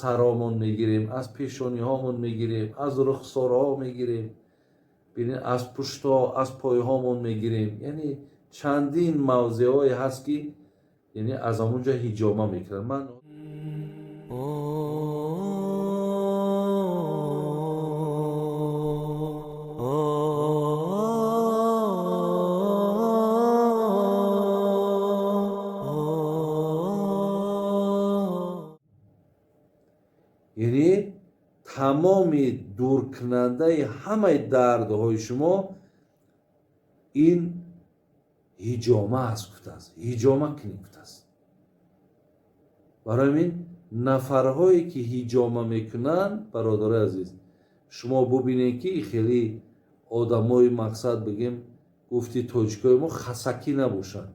Саромон мегирем, аз пешониҳомон мегирем, аз рухсорҳо мегирем, бинед, аз пуштҳо, аз пойҳомон мегирем. Яъне чандин мавзеъҳое ҳаст, ки яъне аз ҳамон ҷо ҳиҷома мекунанд. Ман яъне тамоми дуркунандаи ҳамаи дардҳои шумо ин ҳиҷома аст, гуфтааст, ҳиҷома кунед, гуфтааст. Барои ҳамин нафарҳое ки ҳиҷома мекунанд, бародарои азиз, шумо бубинед, ки хеле одамои, мақсад бигем, гуфти тоҷикои мо, хасакӣ набошанд,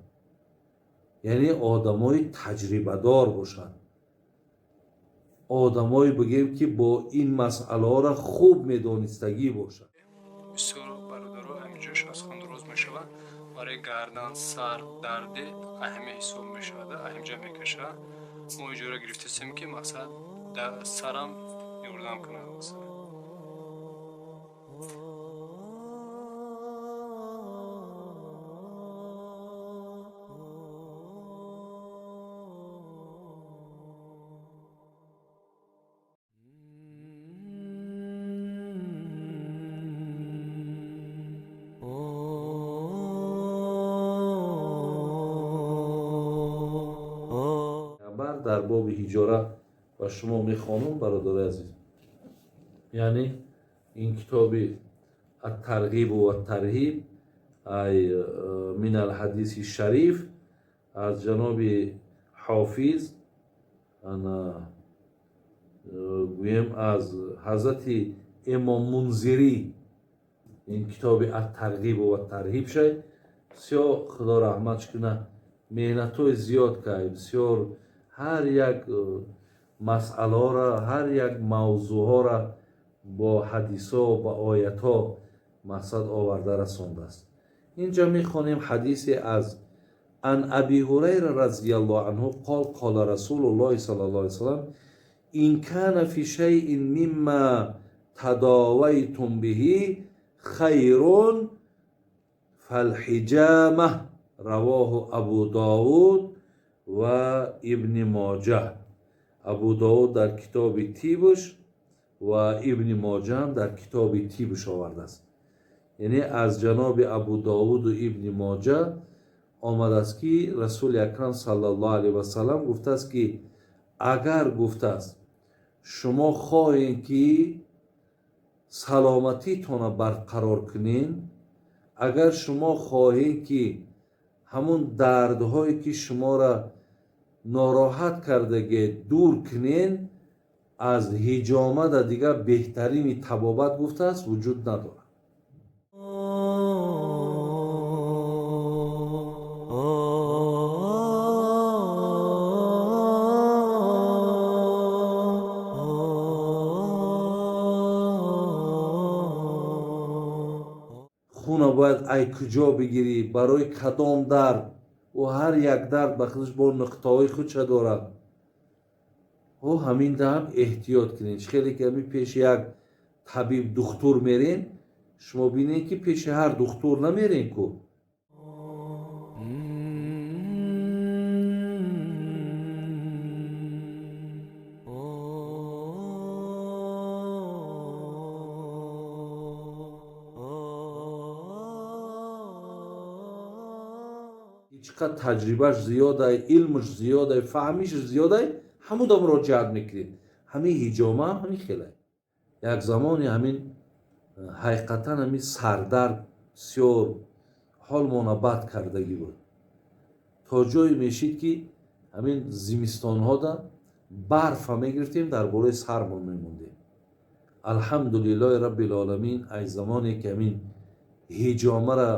яъне одамои таҷрибадор бошанд, одамое бигем, ки бо ин масъалаҳоро хуб медонистагӣ бошанд. Бисёр бародаро ҳаминҷош аз хундроз мешавад, барои гардан, сар дарди аҳаме ҳисоб мешавад, аҳамҷа мекашад. Мо иҷора гирифтасем, ки мақсад сарам ёрдам кунад, масалан. Дар боби ҳиҷора ба шумо мехонам, бародари азиз. Яъне ин китоби Аттарғибу ваттарҳиб ай мин алҳадиси шариф аз ҷаноби ҳофиз, ана гӯем, аз ҳазрати Имом Мунзирӣ, ин китоби Аттарғибу ваттарҳиб шай. Бисёр, Худо раҳматш кунад, меҳнатҳои зиёд кард, бисёр ҳар як масъалаҳоро, ҳар як мавзӯъҳоро бо ҳадисҳо, ба оятҳо мақсад оварда расондааст. Инҷо мехонем ҳадисе аз ан Аби Ҳурайра разияллоҳу анҳу қол қола Расулуллоҳи саллаллоҳу алайҳи васаллам: ин кана фи шайъин мимма тадовайтум биҳи хайрун фалҳиҷама. Равоҳу Абу Довуд ва Ибни Моҷа. Абу Довуд дар китоби тибш ва Ибни Моҷаам дар китоби тибш овардааст. Яъне аз ҷаноби Абу Довуду Ибни Моҷа омадааст, ки Расули Акрам саллаллоҳу алайҳи васаллам гуфтааст, ки агар, гуфтааст, шумо хоҳед, ки саломатитонро барқарор кунед, агар шумо хоҳед, ки ҳамун дардҳое ки шуморо нороҳат кардаге дур кунед, аз ҳиҷома да дигар беҳтарини табобат, гуфтааст, вуҷуд надорад. Хуна бояд ай куҷо бигирӣ, барои кадом дард, ӯ ҳар як дард ба худаш бо нуқтаҳои худша дорад. Ӯ ҳамин даҳам эҳтиёт кунед. Хеле ки ҳамин пеши як табиб, духтур мерен, шумо бинед, ки пеши ҳар духтур намерен ку. Чӣ қадр таҷрибаш зиёдай, илмаш зиёдай, фаҳмиш зиёдай, ҳамуда муроҷиат мекунед. Ҳамин ҳиҷома ҳам ҳамин хелай. Як замоне ҳамин ҳақиқатан ҳамин сардард бисёр ҳолмона бад кардагӣ буд, то ҷое мешид, ки ҳамин зимистонҳода барфа мегирифтем, дар болои сармон мемондем. Алҳамдулиллоҳи раббил оламин, ай замоне ки ҳамин ҳиҷомара,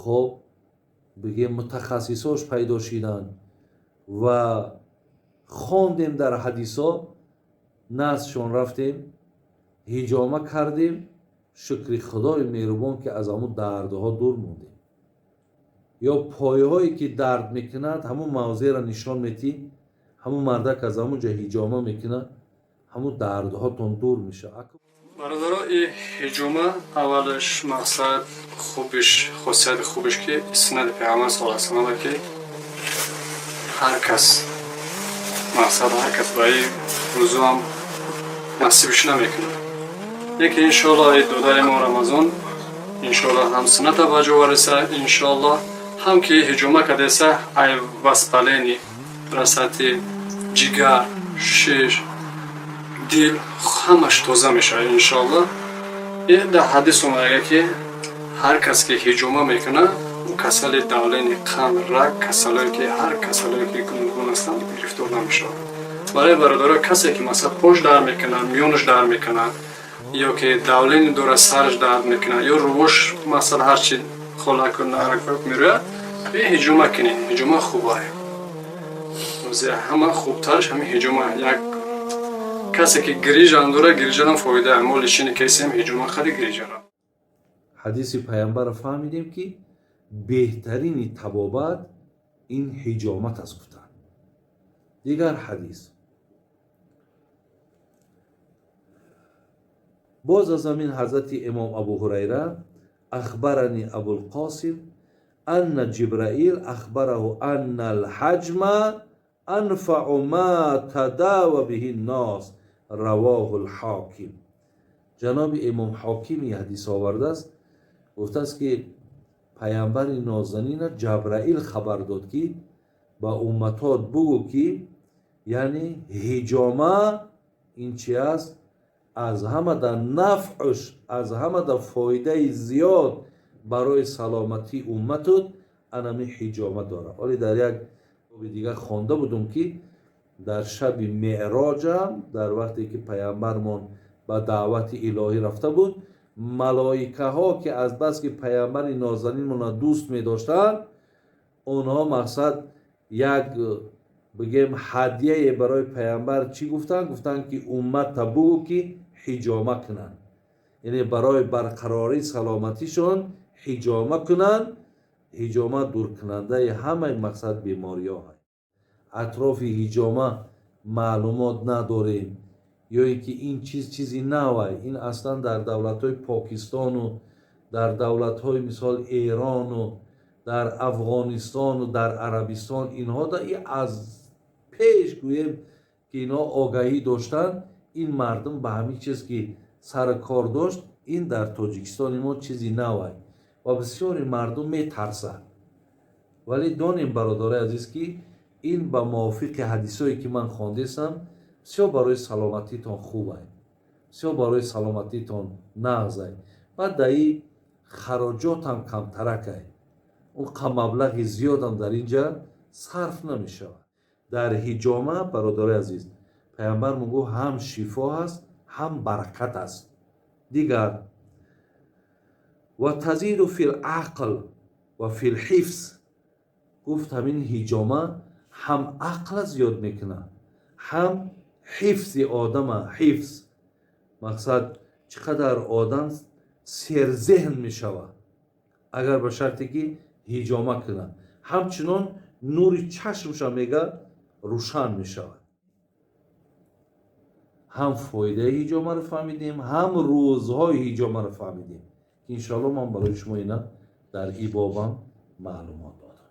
хоб бигем, мутахассисош пайдо шиданд ва хондем дар ҳадисо, наздшон рафтем, ҳиҷома кардем, шукри Худои меҳрубон, ки аз ҳамун дардҳо дур мондем. Ё пойҳое ки дард мекунад, ҳамун мавзеъро нишон метӣ, Ҳамун мардак аз ҳамун ҷа ҳиҷома мекунад, ҳамун дардҳотон дур мешавад. Бародаро, и ҳиҷома аввалаш мақсад хубиш, хосияти хубиш, ки суннати Паёмбар саллаллоҳу алайҳи васаллам, ки ҳар кас, мақсад, ҳар кас ба ин рӯзуам насибиш намекунад. Яке, иншоалло, и додари мо Рамазон, иншоалло, ҳам сунната ба ҷо вареса, иншоалло, ҳам ки ҳиҷома кардеса, ай воспаление расати ҷигар, шиш, дил, ҳамаш тоза мешавад, иншоалло. И дар ҳадис омадага, ки ҳар кас ки ҳиҷома мекунад, ӯ касали давление, қанд, рак, касалое ки ҳар касалое ки гуногун ҳастанд, гирифтор намешавад. Барои бародаро, касе ки, масалан, пош дард мекунад, миёнаш дард мекунад, ё ки давление дорад, сараш дард мекунад, ё рувош, масалан, ҳарчи холаку нарак мерӯяд, ҳиҷома кунед. Ҳиҷома хубае, ҳама хубтараш ҳамин ҳиҷома. Як касе ки грижам дорад, грижарам фоида. Мо лечение кесем ҳиҷома хади грижара. Ҳадиси паямбарро фаҳмидем, ки беҳтарини табобат ин ҳиҷомат аст, гуфтанд. Дигар ҳадис боз аз ҳамин ҳазрати имом Абу Ҳурайра: ахбарани Абулқосим анна Ҷибраил ахбараҳу анна алҳаҷма анфау ма тадава биҳи ннос, равоҳу лҳоким. Ҷаноби имом Ҳокими ҳадис овардааст, гуфтааст, ки паямбари нозанина Ҷабраил хабар дод, ки ба умматот бугӯ, ки яъне ҳиҷома ин чи аст, аз ҳамада нафъуш, аз ҳамада фоидаи зиёд барои саломатии умматут анами ҳиҷома дорад. Ҳоле дар як боби дигар хонда будум, ки дар шаби меъроҷам, дар вақте ки паямбармон ба даъвати илоҳӣ рафта буд, малоикаҳо, ки азбаски паямбари нозанинмонро дӯст медоштанд, онҳо, мақсад, як бигем ҳадияе барои паямбар чӣ гуфтанд? Гуфтанд, ки уммата бугӯ, ки ҳиҷома кунанд, яъне барои барқарории саломатишон ҳиҷома кунанд. Ҳиҷома дуркунандаи ҳамаи, мақсад, бемориҳо. Атрофи ҳиҷома маълумот надорем, ё ин ки ин чиз чизи навай. Ин аслан дар давлатҳои Покистону дар давлатҳои, мисол, Эрону дар Афғонистону дар Арабистон, инҳо да и аз пеш, гӯем, ки инҳо огаҳӣ доштанд. Ин мардум ба ҳамин чиз ки сари кор дошт. Ин дар Тоҷикистони мо чизи навай ва бисёри мардум метарсад. Вале донем, бародарои азиз, ки ин ба мувофиқи ҳадисое ки ман хондесам, бисёр барои саломатитон хубай, бисёр барои саломатитон нағзай. Баъд даи хароҷотам камтаракай, он маблағи зиёдам дар ин ҷа сарф намешавад. Дар ҳиҷома, бародарои азиз, паямбар мегӯ, ҳам шифо ҳаст, ҳам баракат аст. Дигар: ва тазиду фи лақл ва фи лҳифз. Гуфт, ҳамин ҳиҷома ҳам ақла зиёд мекунад, ҳам ҳифзи одама. Ҳифз, мақсад, чӣ қадар одам серзеҳн мешавад, агар ба шарте ки ҳиҷома кунад. Ҳамчунон нури чашмша, мега, рӯшан мешавад. Ҳам фоидаи ҳиҷомаро фаҳмидем, ҳам рӯзҳои ҳиҷомаро фаҳмидем, ки иншоалло ман барои шумо ина дар ибобам маълумот додам.